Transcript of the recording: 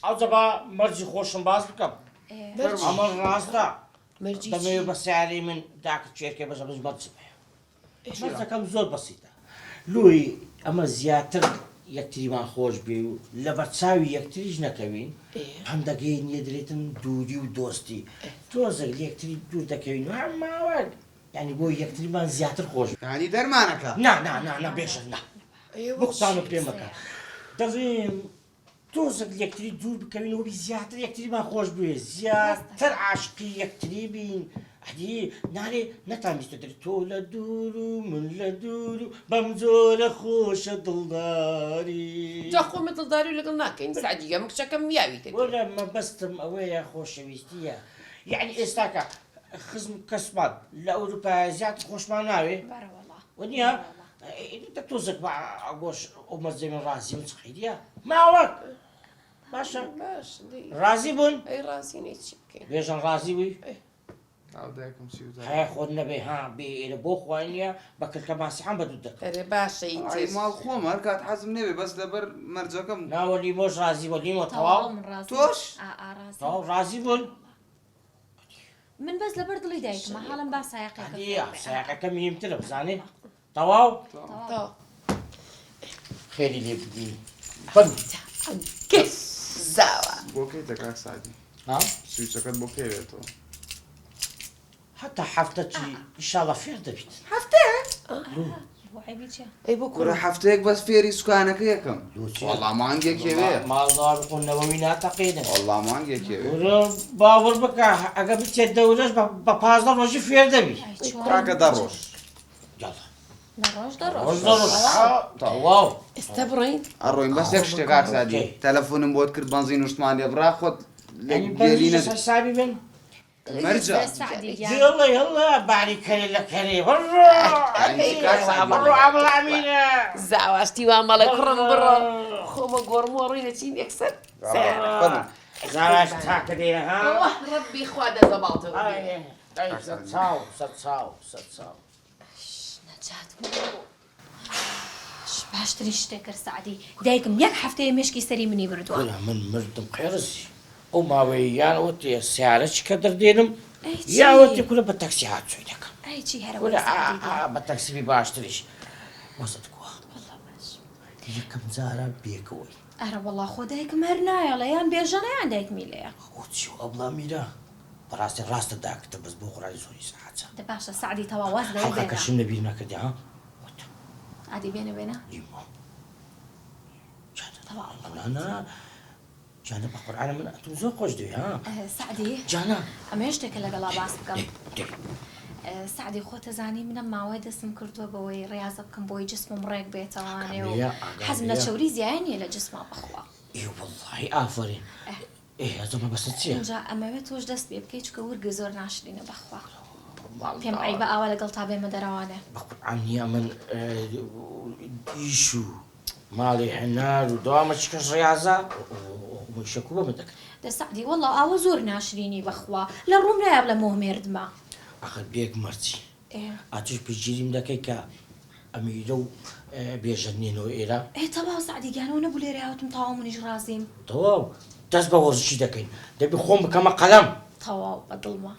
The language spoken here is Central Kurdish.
ئەوجا با مەرجی خۆشم باس بکەم. ئەمە ڕاستە دەمەوێ بە سیارەی من داکت چێرکێ بەس ئەمن مەرجم هەیە. مەرجەکەم زۆر بەسیتە. لۆی ئەمە زیاتر یەکتریمان خۆش بێ و لەبەرچاوی یەکتریش نەکەوین، پەندەکەی نییە درێتن دووری و دۆستی. تۆزێک لە یەکتری دوور دەکەوین و هەر ماوەیەک یانی بۆ یەکتریمان زیاتر خۆش بێ. یانی دەرمانەکە؟ نا نا نا نا بێژە نا. بوختانت پێ مەکە. دەڵێم تۆزێک لەکتری دوور بکەوین وبی زیاتر یەکتریمان خۆش بوێ زیاتر عاشقی یەکتری بین ئەدی نارێ نەتان بیستە دەری تۆ لە دوور و من لە دوور و بەم جۆرە خۆشە دڵداری جا خۆ من دڵداری لەگەڵ ناکەین سەعدی گیان من کچەکەم یاویتە پێ. وەلا مەبەستم ئەوەیە خۆشەویستیە یەعنی ئێستاکە خزم کەسمان لە ئەوروپایە زیاتر خۆشمان ناوێ بەرەوەڵا وەنیە دە تۆزێک بە گۆش ئەو مەرجەی من ڕازی بن چ قەیدیە ماوەک باشە باش دەی ڕازی بوون ئەی ڕازی نەی چی بکەین بێژەن ڕازی بووی ئاو دایکم چی وتە هەیە خۆت نەبێ ها بێ ئێرە بۆ خوای نییە بە کلکە ماسیحان بە دووت دەکەم ئەرێ باشە ئای ئیتر ماڵ خۆم هەر کات حەزم نەبێ بەس لەبەر مەرجەکەم ناوە لیمۆش ڕازی بووە لیمۆ تەواو تەواو من ڕازیم تۆش ئا ئا ڕازیم تەواو ڕازی بوون من بەس لەبەر دڵی دایکمە حاڵم با سایەقێکە ئەدی فێر بێ. سایەقەکە مهمترە بزانێ تەواو تەواو خێری لێ ببینی فەرموو. کەس زاوە بۆ کەیتە کاک سەعدی ها سویچەکەت بۆ کەی بێتەوە هەتا هەفتە چی ئیشاڵا فێر دەبیت هەفتە بۆ عەیبی چیە؟ ئەی بۆ کوڕە کوڕە هەفتەیەک بەس فێری سوکانەکە یەکەم لۆ چی؟ وەڵا مانگێکێ وێ ماڵ دەوار بخۆ نەوەوی ناتەقێنن وەڵا مانگێکێ وێ کورە باوەڕ بکە ئەگە بچێت دەورەش بە 15 ڕۆژی فێر دەبی ئەی چۆن؟ کاکە دە ڕۆژ یاڵا دە ڕۆژ دە ڕۆژ ڕۆژ دە ڕۆژ تەواو ئێستا بڕۆین ئەڕۆین بەس یەک شتێک کاک سادی تەلەفۆنم بۆت کرد بەنزین و شتمان لێ بڕا خۆت لە یعنی گێلی بەنزینش نەدەی حسابی بن مەرجە سەعدی گیان يلا يلا باری کەرێ لە کەرێ بڕۆ یعنی چی کاک سەعدی بڕۆ ئەبڵ ئەمینە زاواشتی وا مەڵێ کوڕم بڕۆ خۆمە گۆڕم و ڕۆینە چین یەکسەر سەیارە فەرموو زاواش تاکە دێ ها وە ڕەبی خوا دەزەباڵتەوە ئای ئای سەر چاو سەر چاو سەر چاو نەجات بوو باشترین شتێک کرد سەعدی دایکم یەک هەفتەیە مێشکی سەری منی بردووە. کورە من مردم قێڕزی ئەو ماوەیە یان ئەوەتێ سیارە چکە دەردێنم ئەی چی؟ یا ئەوەتێ کورە بە تەکسی هاتوچۆی دەکەم ئەی چی هەرە کورە وەی سەعدی گیان. بە تەکسی بی باشتریش وەزت کووە وەڵا باش. یەکەم جارە بێکەوەی. ئەرە وەڵا خۆ دایکم هەر نایەڵێ یان بێژەنە یان دایکمی لێیە. خۆ چی و ئەبڵا میرە بەڕاستی ڕاستە داکتە بەس بۆ قورئانی زۆری سەعاتە. دە باشە سەعدی تەواو واز لەوە بێنە. حەڵقەکەشم لەبیر نەکردی ها. وتم. ئادی بێنە بێنە. لیمۆ. جانە. تەواو. نا نا جانە بە قورعانە من ئەتوم زۆر خۆش دەوێ ها. سەعدی. جانە. ئەمەوێ شتێکە لەگەڵا باس بکەم. دەی دەی. سەعدی خۆتەزانی منم ماوەیە دەستم کردووە بەوەی ڕیازە بکەم بۆی جسمم ڕێک بێتەوانێ و حەزم لە چەوری زیایە نییە لە جسما بەخوا. ئێ وەڵڵاهی ئافەرین. ئێ ئەجە مەبەستت چییە؟ ئینجا ئەمەوێ تۆش دەست پێ بکەی چونکە ورگە زۆر ناشرینە بەخوا پێم عەیبە ئاوا لەگەڵ تا بێمە دەرەوانێ. بە قورعان نییە من ئیش و ماڵی هەنار و دەوامە چ کەس ڕیازە شەکوو بە من دەکرد. دە سەعدی وەڵا ئاوە زۆر ناشرینی بەخوا لە ڕووم نایە بڵێم مۆ مێردمە. ئەخر بێک مەرجی ئەتوش پشتگیریم دەکەی کە ئەمیرە و بێژەن نێنەوە ئێرە؟ ئێ تەواو سەعدی گیان ئەوە نەبوو لێرەیا وتم تەواو منیش ڕازیم. تەواو دەست بە وەرزشی دەکەین دەبی خۆم بکەمە قەلەم. تەواو بە دڵمە.